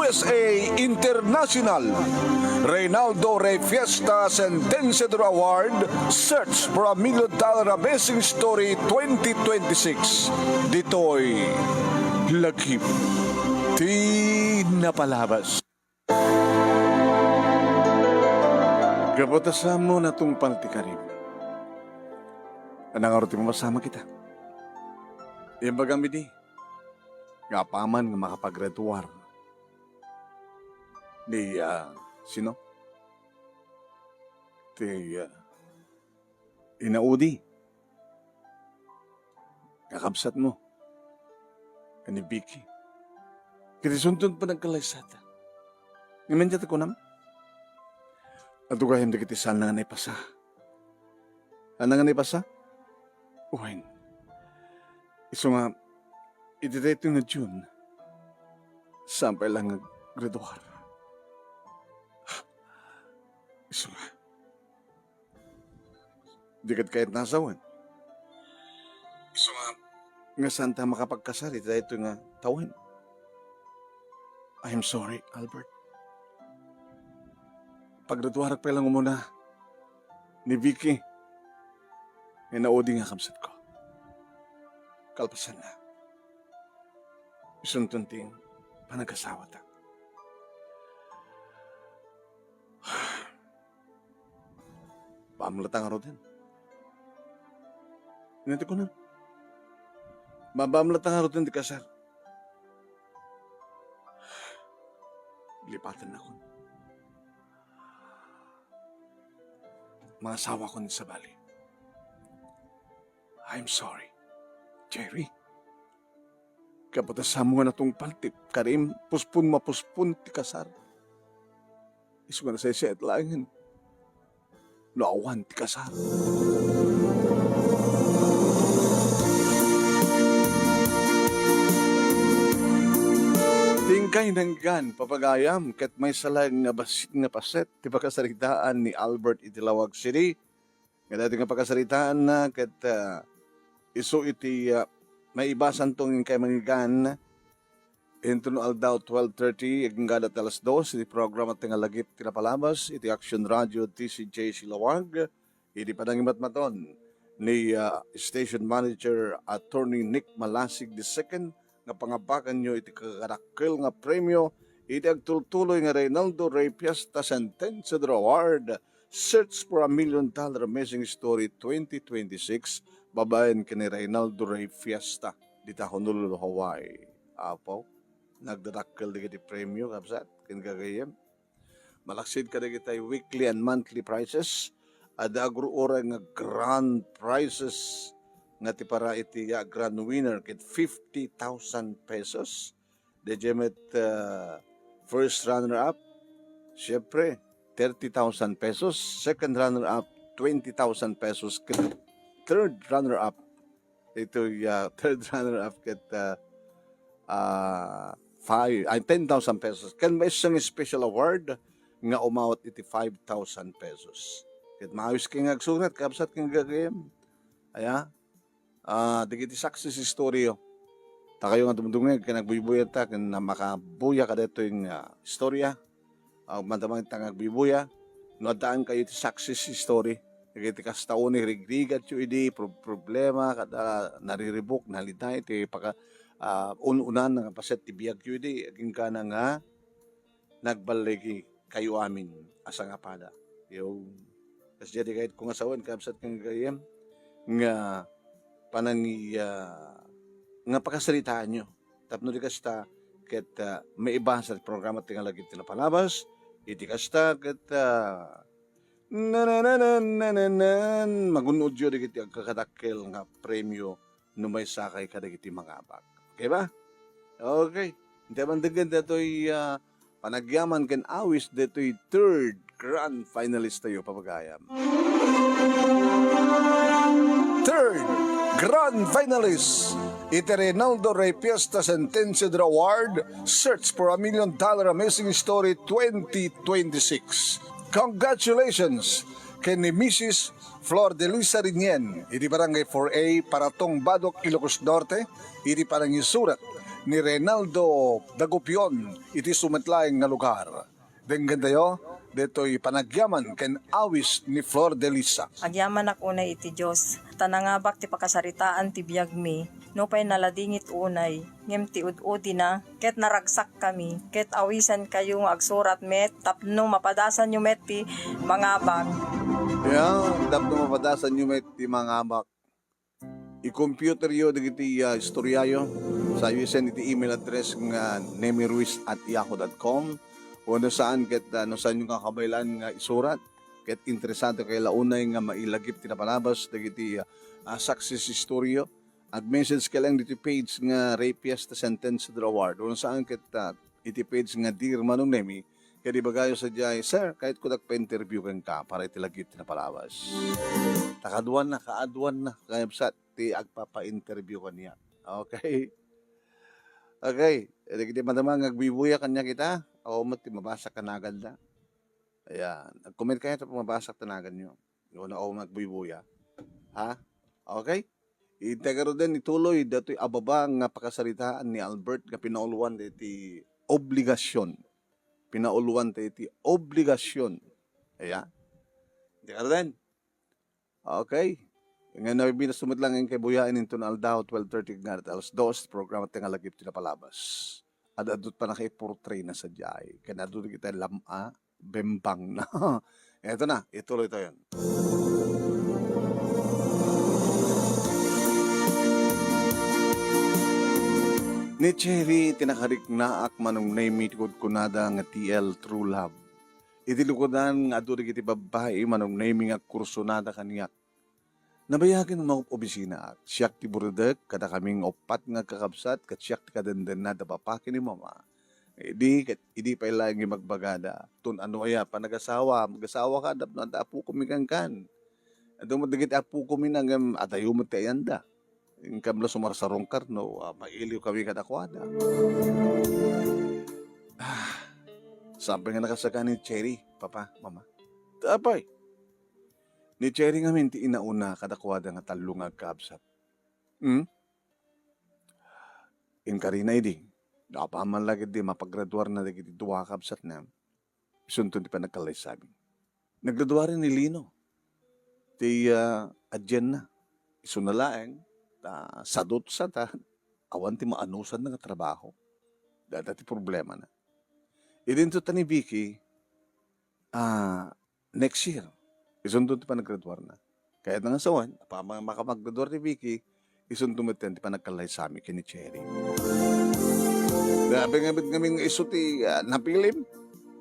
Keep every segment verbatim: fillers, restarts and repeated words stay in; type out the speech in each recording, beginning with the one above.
S A International, Reynaldo Rey Fiesta Sentenciador Award, Search for a Million Dollar Amazing Story twenty twenty-six. Ditoy Lagip ti Napalabas. Gapu ta saan mo natungpal ti karim. Ania ngarud ti mapasamak ita? Imbagam idi nga apaman nga makapagraduar ni, ah, sino? Ti, ah, inaudi nga kabsatmo, ni Vicky. Ket isunton panagkalaysata. Ngem ania ti kunam? Adu gayam dagiti saanna nga naipasa. Saanna nga naipasa? Wen, isu nga, iti daytoy nga June, saan pay la nga aggraduar. Isu nga, di ket kayat nga asawen. Isu nga, nga saanta makapagkasar iti daytoy nga tawen. I'm sorry, Albert. Paggraduarak pay la nga umuna ni Vicky nga inaudi nga kabsatko. Kalpasanna, isunton ti panagkasawata. Baam latta ngaruden. Ania ti kunam? Baam latta ngaruden ti kasar. Lipatennakon. Mangasawakon iti sabali. I'm sorry, Jerry. Gapu ta saanmo nga natungpal ti karim, puspon, mapuspon ti kasar. Isu nga nasaysayat laengen no awan ti kasar. Ti inkay nanggan, papagayam, ket maysa laeng nga bassit nga paset ti pakasaritaan ni Albert iti Laoag City. Nga daytoy nga pakasaritaanna ket, ah, isu iti, ah, maibasanto nga inkay manggan, inton aldaw twelve thirty agingga alas dos iti programa ti nga Lagip ti Napalabas iti Action Radio T C J C Laoag, idi panangimatmaton ni, ah, Station Manager Attorney Nick Malasig the second nga pangabakanyo iti kadakkel nga premio iti agtultuloy nga Reynaldo Rey Fiesta Sentenciador Award, Search for a Million Dollar Amazing Story twenty twenty-six, babaen ken ni Reynaldo Rey Fiesta, dita Honolulu, Hawaii. Apo, nagdadakkel dagiti premio, kabsat, ken gagayyem. Malaksid kadagiti weekly and monthly prizes, adda agur-uray nga grand prizes nga ti para iti, ah, grand winner ket fifty thousand pesos. Daydiay met, ah, first runner-up, siyempre, thirty thousand pesos. Second runner-up, twenty thousand pesos. Ket third runner-up, itoy, ah, third runner-up ket, ah, ah, five, ay, ten thousand pesos. Ken maysa nga special award nga umawat iti five thousand pesos. Ket maawis kay nga agsurat, kabsat ken gagayyem. Aya, ah, dagiti success story yo. Ta kayo nga dumdumngeg ken agbuybuya ta ken makabuya kadaytoy nga istorya. Ah, madama ta nga agbuybuya. No addaan kayo ti success story. Dagiti kasta unay rigrigat yo idi pro-, problema, kada nariribuk, nalintay, ti paka-, ah, un-unan nga paset ti biag yo idi. Agingga na nga nagballigi kayo amin a sangapada. Yo, kas jadi kayat ko nga sawen, kabsat ken gagayyem, nga panangi-, ah, nga pakasaritaan yo. Tapno di kasta, ket, ah, maibasa ti programa ti nga Lagip ti Napalabas, iti kasta, ket, ah, nananananananan, magun-od yo dagiti agkakadakkel nga premio no maysakay kadagiti mangabak. Okay ba? Okay. Intay bandegen datoy, ah, panagyaman ken awis datoy third grand finalist tayo, papagayam. Third grand finalist, iti Reynaldo Rey Fiesta Sentenciador Award, Search for a Million Dollar Amazing Story twenty twenty-six. Congratulations ken ni Missus Flor de Luisa Rinien, iti Barangay four A, Paratong, Badoc, Ilocos Norte, iti panangisurat ni Reynaldo Dagupion iti isu met laeng nga lugar. Denggentayo ditoy panagyaman ken awis ni Flor de Lisa. Agyamanak unay iti Dios, ta nangabak ti pakasaritaan ti biagmi. Nupay naladingit unay, ngem ti ud-udina, ket naragsakkami, ket awisankayo nga agsurat met tapno mapadasanyo met ti mangabak. Ya, tapno mapadasanyo met ti mangabak. I-computeryo dagiti, ah, istoryayo. Sayo i-send iti email address nga nemiruiz at yahoo dot com. Wenno saan ket, ah, no saanyo nga kabaylaan nga isurat, ket interesado kayo la unay nga mailagip ti napalabas dagiti, ah, success story-yo, ag-message ka lang diti page nga Rapiest Sentence Award. Wenno saan ket, ah, iti page nga Dear Manong Nemi, ket ibagayo sadiay, "Sir, kayatko agpa-interview kenka para iti lagip ti napalabas." Ta kaduana, kaaduanna, kakabsat, ti agpapa-interview kaniak. Okay? Okay. Dagiti madama nga agbuybuya kaniak ita, awan met ti mabasak a naganna. Ayan. Ag-comment kayo tapno mabasak ti naganyo. Wenno awan met agbuybuya. Ha? Okay? Integaro den ituloy datoy a baba nga pakasaritaan ni Albert nga pinauluan dagiti obligasyon. Pinauluan dagiti obligasyon. Ayan. Integaro den. Okay. Nga nabibinas met lang ken kay buyaen inton aldaw, twelve thirty nga alas dos, programa ti nga lagip ti napalabas. Ad-adu ti pannakaiportrayna sadiay. Ken adu dagiti lam-a, bembangna. Eto na, ituloy tayo. Ni Cherry, ti nakariknaak, Manong Nemi, ti kudkunada nga T L True Love. Iti lukodan nga adu dagiti babbai, Manong Nemi, nga agkursunada kaniak. Nabayagen nga mangop-obisinaak. Siak ti buredek, kadakami nga uppat nga agkakabsat, ket siak ti kadendenna da papa ken ni mama. Idi, ket idi pay laeng nga ibagbagada, "Ton ano aya, panagasawa, magasawaka, tapno adda apokomi kenkan." Adu met dagiti apokomi na ngem adayo met ti ayanda. Inkam la sumarsarungkar no, ah, mailiwkami kadakuada. Ah, saan pay nga nakasagan ni Cherry, papa, mama? Apay, ni Cherry ngamin ti inauna kadakuada nga tallo nga agkabsat. Hmm? Inkarina idi, no apaman la ketdi mapagraduarna dagiti dua a kabsatna, isunto ti panagkallaysami. Nagraduar ni Lino ti, ah, adienna. Isuna laeng, ta sadutsa ta awan ti maanusanna nga trabaho. Dayta ti problemana. Idinto ta ni Vicky, ah, next year, isunto ti panaggraduarna. Kayatna nga sawen, apaman makapaggraduar ni Vicky, isunto met ti panagkallaysami ken ni Cherry. Grabe nga met ngamin nga isu ti, ah, napilim.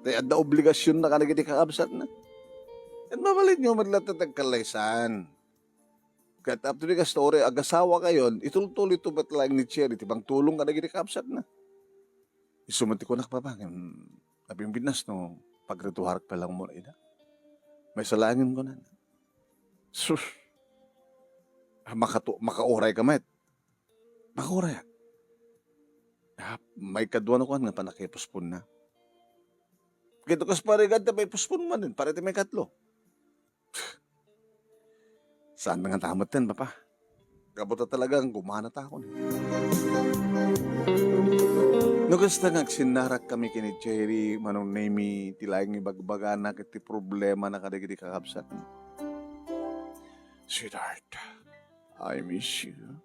Ti adda obligasyonna kadagiti kakabsatna. Ket mabalinyo met latta ti agkallaysan. Ket apno di kastori, agasawakayon, itultuloyto met laeng ni Cherry ti pangtulong kadagiti kakabsatna. Isu met ti kunak, papa, ngem nabimbinnas no pagreduarak pay lang mo ida. Maysa laeng kunana. Sus! Ah, makatu-, makaurayka met. Makaurayak. Ah, maikadua no kuan nga pannakaiposponna. Ket kas parigat ta maipospon manen, para ti maikatlo. Saan nga tamet ten, papa? Gapu ta talagang gumana ta akon. No kasta nga agsinnarakkami ken ni Cherry, Manong Nemi, ti laeng ibagbagana ket ti problemana kadagiti kakabsatna. Sweetheart, I miss you.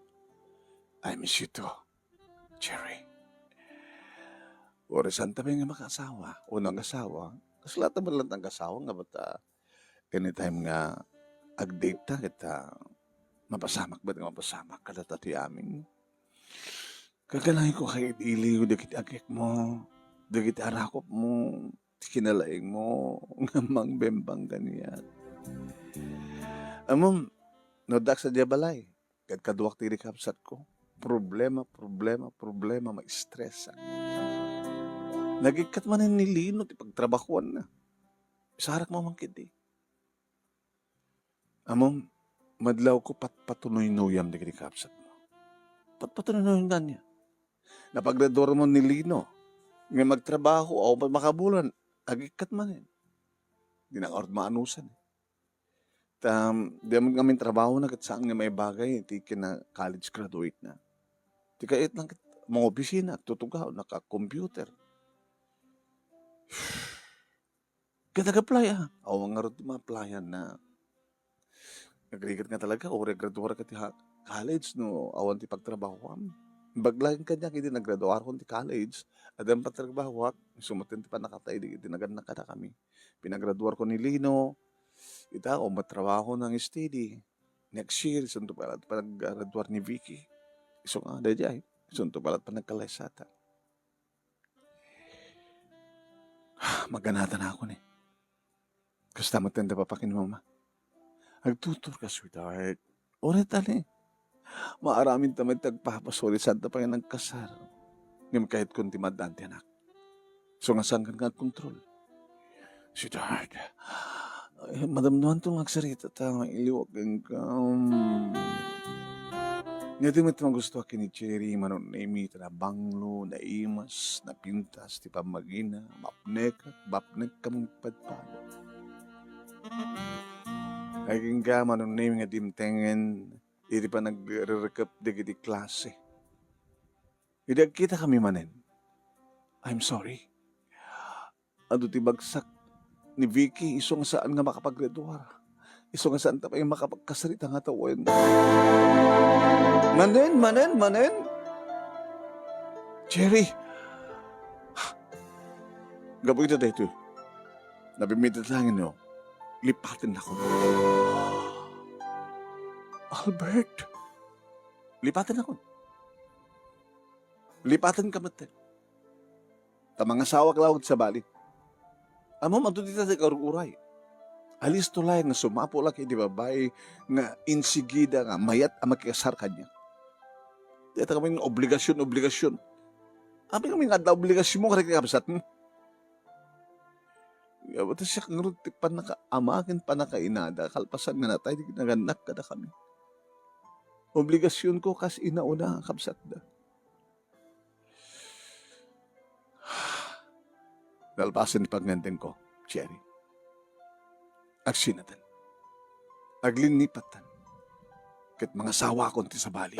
I miss you too, Cherry. Uray saan ta pay nga makaasawa, o nagasawa, kasla ta met laeng nagasawa nga bata, anytime nga ag-date ta, ket, ah, mapasamak met nga mapasamak kadata ti amin. Kakanayko nga iliw dagiti agekmo, dagiti arakopmo, ti kinalaingmo nga mangbembang kaniak. Ammom, no addaak sadiay balay, ket kaduak ti kakabsatko. Problema, problema, problema, ma-stress. Nagikkat manen ni Lino ti pagtrabahoanna. Isarak mo man ketdi. Ammom, madlawko patpatunoynuyam dagiti kakabsatmo. Patpatunoynuyam kaniak. Napagraduar mo ni Lino. Nga magtrabaho, awan pay makabulan. Agikkat manen. Di na ngarud maanusan. Ta, di man ngamin trabahona ket saan nga maibagay iti kina-college graduate na. Ti kayat lang ket mangopisina, agtutugaw, naka-computer. Ket nag-apply, ah. Awan ngarud ti ma-applyan na. Nagrigat nga talaga, uray graduar ka ti ha-, college no awan ti pagtrabahoam. Imbag laeng kaniak idi nagraduarkon ti college, addan pagtrabahoak, isu met ti pannakatay dagiti nagannak kadakami. Pinagraduarko ni Lino, ita, o, matrabaho nang steady. Next year, isunto pay laeng ti panagraduar ni Vicky. Isu nga, daydiay, isunto pay laeng ti panagkalaysata. Maganatan ako ni. Kasta met ti papa ken ni mama. Agtuturka, sweetheart. Uray ta ni. Maaramidta met ti agpapasuli, saanta pay nga nagkasar. Ngem kayatkon ti maaddaan ti anak. Isu nga saan nga agkontrol. Sweetheart, ay, madamdamto nga agsaritata, mailiwak kenka. Hmm. Nia ti met magustuak ken ni Cherry, manunemi ta nabanglo, naimas, napintas ti pammagina, mapnek, mapnek kaming padpada. Ay, kenka, manunemi nga dimtengen iti panagrerekep dagiti klase. Idi agkitakami manen, I'm sorry. Adu ti bagsak ni Vicky, isu nga saan nga makapaggraduar. Isu nga saanta pay makapagkasarita nga tawen. Manen, manen, manen. Cherry. Gapu ita daytoy. Napimmitet laengen, no? Lipatennakon. Albert. Lipatennakon. Lipatenka met. Ta mangasawak laeng iti sabali. Ammom, adda dita ti kaur-uray. Alisto laeng nga sumapulak iti babai nga insigida nga mayat a makikasar kaniak. Dayta kami nga obligasyon, obligasyon. Apay kami nga adda obligasyonmo kadagiti kabsatmo? Ngem ta siak ngarud ti pannakaama ken pannakainada kalpasan nga natay ti nagannak kadakami. Obligasyonko kas ina una, kabsatda. Nalpasen ti pagngentengko, Cherry. Agsinaten. Aglinnipaten. Ket mangasawakon ti sabali.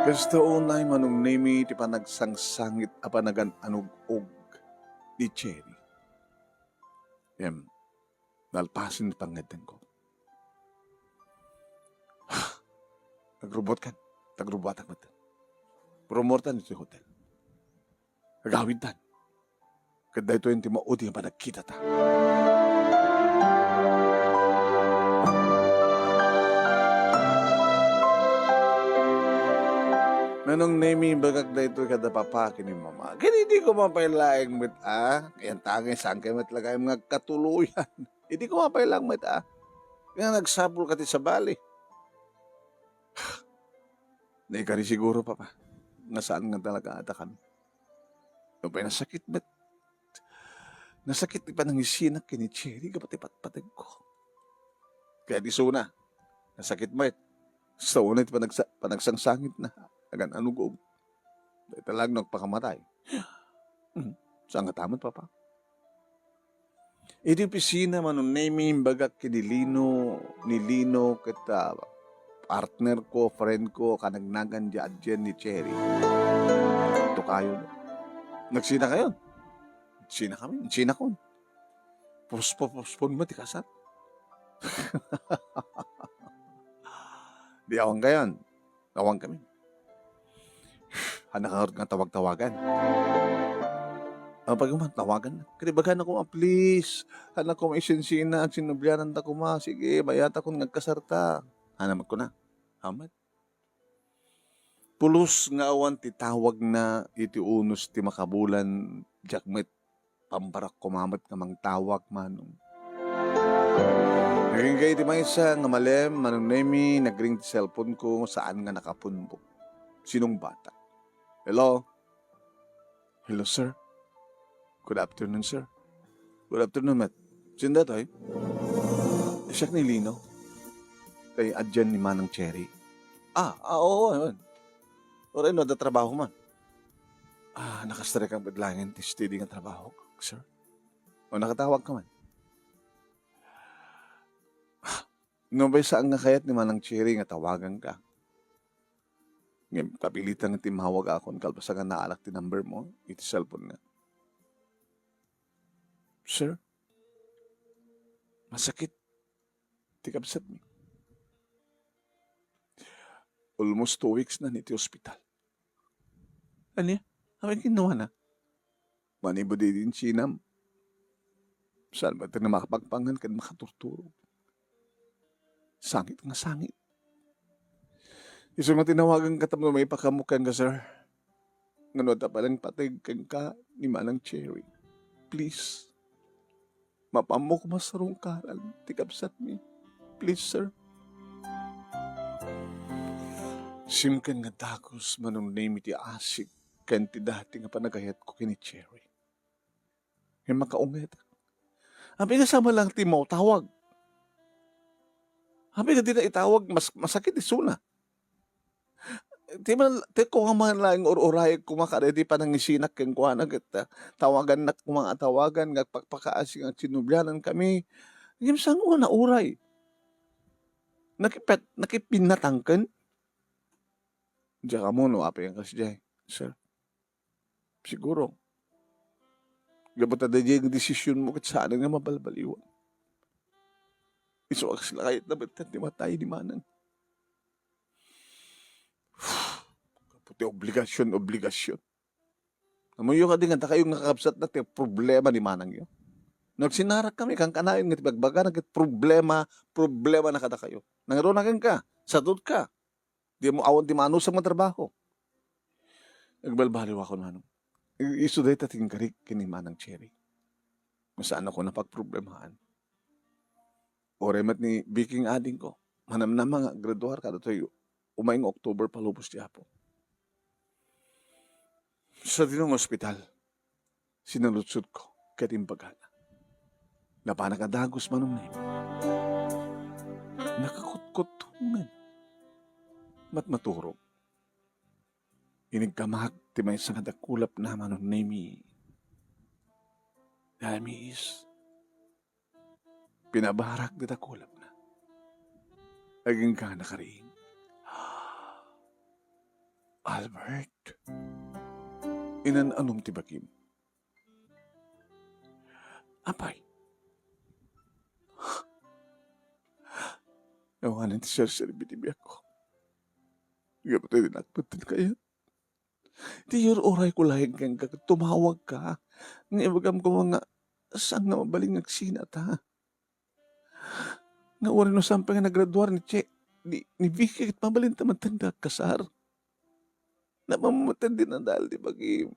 Kasta unay manunemi ti panagsangsangit a panagan-anug-og ni Cherry. Ngem, nalpasen ti pangngentengko. Agrubbuatkan, ta agrubbuatak met. Rummuartan iti hotel. Agawidtan. Ket daytoy ti maudi nga panagkitata. Nanunemi, imbagak daytoy kada papa ken ni mama. Ket idi koma pay laeng met a, yan tangis, saan kay met lagayem nga agkatuloyan. Idi koma pay laeng met a, nga nagsapulka ti sabali. Naikari siguro, papa, nga saan nga talaga adda kami. Nupay nasakit met. Nasakit ti panangisinak ken ni Cherry gapu ti patpategko. Kaya isuna, nasakit met. Sa unay ti panagsa-, panagsangsangitna, agan-anugog. Dayta laeng no agpakamatay. Hmm, saan nga tamet, papa? Iti opisina, manunemi, imbagak ken ni Lino, ni Lino ket, ah, partner ko, friend ko, kanagnagan diay adien ni Cherry. Tokayo. Nagsinakayon. Sinakami, sinakon. Pospo-, postpone met ti kasar. Di awan kayon. Awan kami. Hannak ngarud nga tawag-tawagan. Apay koma, tawagan. Ket ibagana koma, please. Hannak koma isensina, agsinnubliananta koma. Sige, mayatakon nga agkasarta. Hannak met kuna. Amet. Pulos nga awan ti tawagna iti unos ti makabulan, diak met pambarak koma met nga mangtawag, Manong. Nagingga iti maysa nga malem, Manong Nemi, nagring ti cellphone ko, saan nga nakapunbok. Sinungbatak. Hello? Hello, sir. Good afternoon, sir. Good afternoon, met. Sino daytoy? Siak ni Lino. Kay adien ni Manang Cherry. Ah, ah, oo, oo. Uray no, adda trabaho man. Ah, nakastrike ang paglangen ti steady nga trabaho, sir. O, nakatawag ka man. Ah, no, bay, saan nga kayat ni Manang Cherry nga tawagan ka? Ngem kapilitan nga timmawagakon kalpasan nga naalak ti number mo iti cellphone na. "Sir, masakit ti kabsatmi. Almost two weeks na iti ospital." "Ania? Apay kinunana?" "Manipud idi insinam, saan met nga makapagpangan ken makaturturog. Sangit nga sangit. Isu nga tinawaganka tapno maipakaammo kenka, sir. Ngem no adda pay laeng pateg kenka ni Manang Cherry, please, mapammok masarungkaran ti kabsatmi. Please, sir." Simken nga dagus, Manong Nemy, ti asik ken ti dati nga panagayatko ken ni Cherry. Ngem makaunget. Apay nga saan met laeng ti mautawag? Apay nga dina itawag, mas masakit isuna. Ti man, ti koma man laeng ur-urayek koma kadaydi panangisinak kenkuana ket, ah, tawagannak koma nga tawagan nga agpakpakaasi nga agsinnublianan kami. Ngem saan nga nauray? Nakipet-, nakipinnatangken? Diak ammo no apay nga kasdiay, sir. Siguro, gapu ta daydiay nga desisionmo ket saanen nga mabalbaliwan. Isu a kas lakayat na met ti matay ni Manang. Gapu ti obligasion, obligasion. Ammoyo kadi nga dakayo nga kakabsatna ti problema ni Manangyo. No agsinnarak kami, kankanayon nga ti bagbagana ket problema, problema na kadakayo. Nangruna kenka, sadutka. Di mo awan ti maanusam nga trabaho. Agbalbaliwakon, Manong. I-, isu dayta ti inkarik ken ni Manang Cherry. Nga saanakon a pagproblemaan. Uray met ni Vicky nga adingko, manamnama nga aggraduar kadatoy umay nga October palubos ti Apo. Sadino nga ospital, sinaludsodko ket imbagana. Napanak a dagus, Manong Nemy. Nakakutkutongen. Matmaturog. Inigkamak ti maysa nga dakulapna, Manong Nemy. Dayami is pinabarak ti dakulapna. Agingga nakariing. "Albert, inan-anom ti bagim?" "Apay, awanen ti serserbi ti biagko. Gapu ta dinak met kayat. Ti iyur-urayko laeng kenka ket tumawagka nga ibagam koma nga saan nga mabalin nga agsinata. Nga uray no saan pay nga nagraduar ni Che, ni, ni Vicky ket mabalinta met nga agkasar. Napammatan ti nadal ti bagim.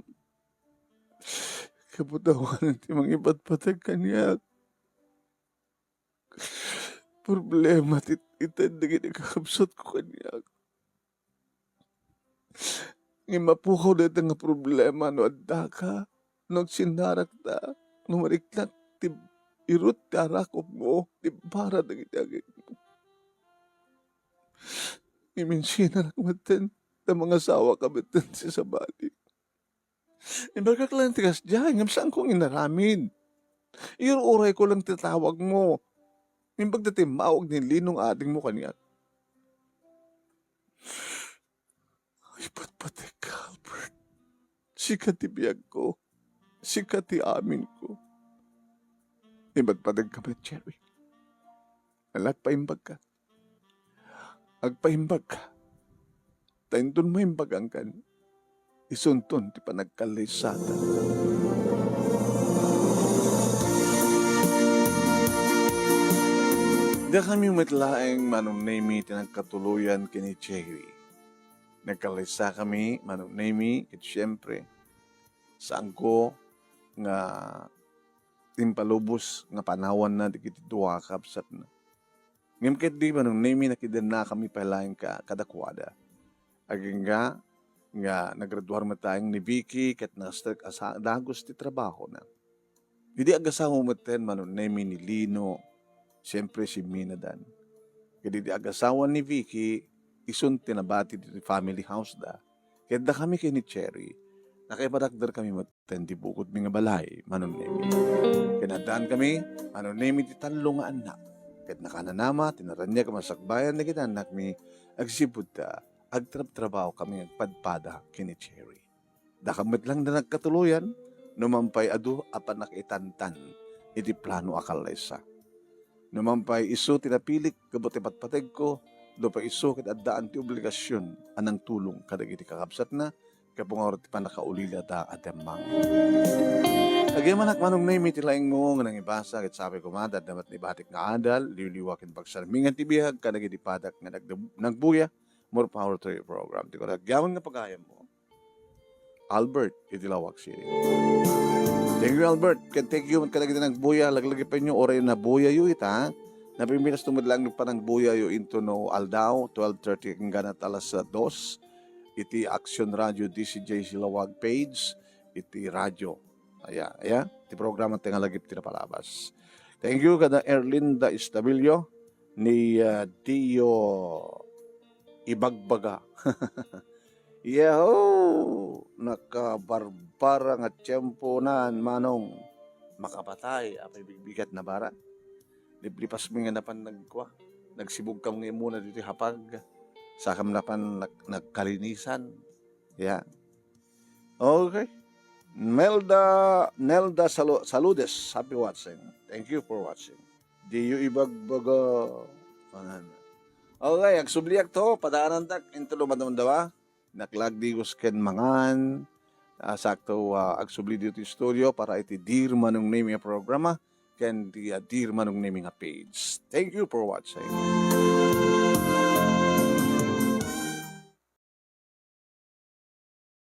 Gapu ta awanen ti mangipatpateg kaniak. Problema ti ited dagiti kakabsatko kaniak. Ngem mapukaw dayta nga problema no addaka, no agsinnarakta, no mariknak ti irut ti arakupmo, ti para dagiti agikmo. Ngem insinarak metten, ta mangasawaka metten ti sabali. Imbagak laeng ti kasdiay, ngem saanko nga inaramid. Iyur-urayko laeng ti tawagmo. Imbag ta timmawag ni Lino nga adingmo kaniak. Ipatpatek, Albert. Sika ti biagko. Sika ti aminko. Imbagpatek ka met, Cherry. Agpaimbagka. Agpaimbagka. Ta inton maimbagangkan, isunton ti panagkallisatan. Dakami met laeng, Manong Nemy, ti nagkatuloyan ken ni Cherry. Nagkallisa kami, Manong Nemy, ket siempre, saanko nga impalubos nga panawanna dagiti dua a kabsatna. Ngem ketdi, Manong Nemy, nakidennakami pay laeng ka-, kadakuada. Agingga nga nagraduar met laeng ni Vicky ket nakastek a sa-, dagus ti trabahona. Idi agasawa metten, Manong Nemy, ni Lino, siempre, simminadan. Ket idi agasawa ni Vicky, isun ti nabati ti family house da. Ket dakami ken ni Cherry, nakaiparakder kami met ten ti bukodmi nga balay, Manong Nemy. Ket naaddankami, Manong Nemy, ti tallo nga annak. Ket nakananama ti naraniag a masakbayan dagiti annakmi agsipud ta agtrabtrabaho kami agpadpada ken ni Cherry. Dakam met lang da nagkatuloyan, no man pay adu a pannakaitantan iti plano a kallaysa. No man pay isu ti napilik gapu ti patpategko, no pay isu ket addaan ti obligasion a nangtulong kadagiti kakabsatna, gapu nga ti pannakaulilada a demang. Agyamanak, Manong Nemi, ti laingmo nga nangibasa, ket sapay koma, adda met ni batik nga adal, liwliwa ken pagsarmingan ti biag, kadagiti padak nga nagdab-, nagbuya, more power to your program. Ti kunana, agyaman nga pagayammo, Albert, iti Laoag City. Thank you, Albert. Ken thank you kadagiti nagbuya, laglagipenyo, uray nabuyayo ita. Napimpilasto met lang panagbuyayo intono aldaw, twelve thirty hanggang at alas dos. Iti Action Radio D C J C Laoag page, iti radio. Aya, aya, ti programa ti nga lagip ti napalabas. Thank you, kada Erlinda Estabilio, ni, ah, Dio Ibagbaga. Yahoo! Nakabarbara nga tiempo nan, Manong. Makapatay, apay bigbigat na bara. Liplipas mi nga napan nagkua. Nagsibug kam nga imuna ditoy hapag. Sakam napan nag-, nagkalinisan. Yeah. Okay. Nelda, Nelda Salu-, Saludes, happy watching. Thank you for watching. Diyo ibagbaga. Anan. Okay, agsubliak to, padaanantak, intulo madamdawa. Naklagdigos ken mangan. Ah, sakto, ah, agsubli dito studio para iti Dear Manong Nemi a programa, ken ti, ah, Dear Manong Nemi nga page. Thank you for watching.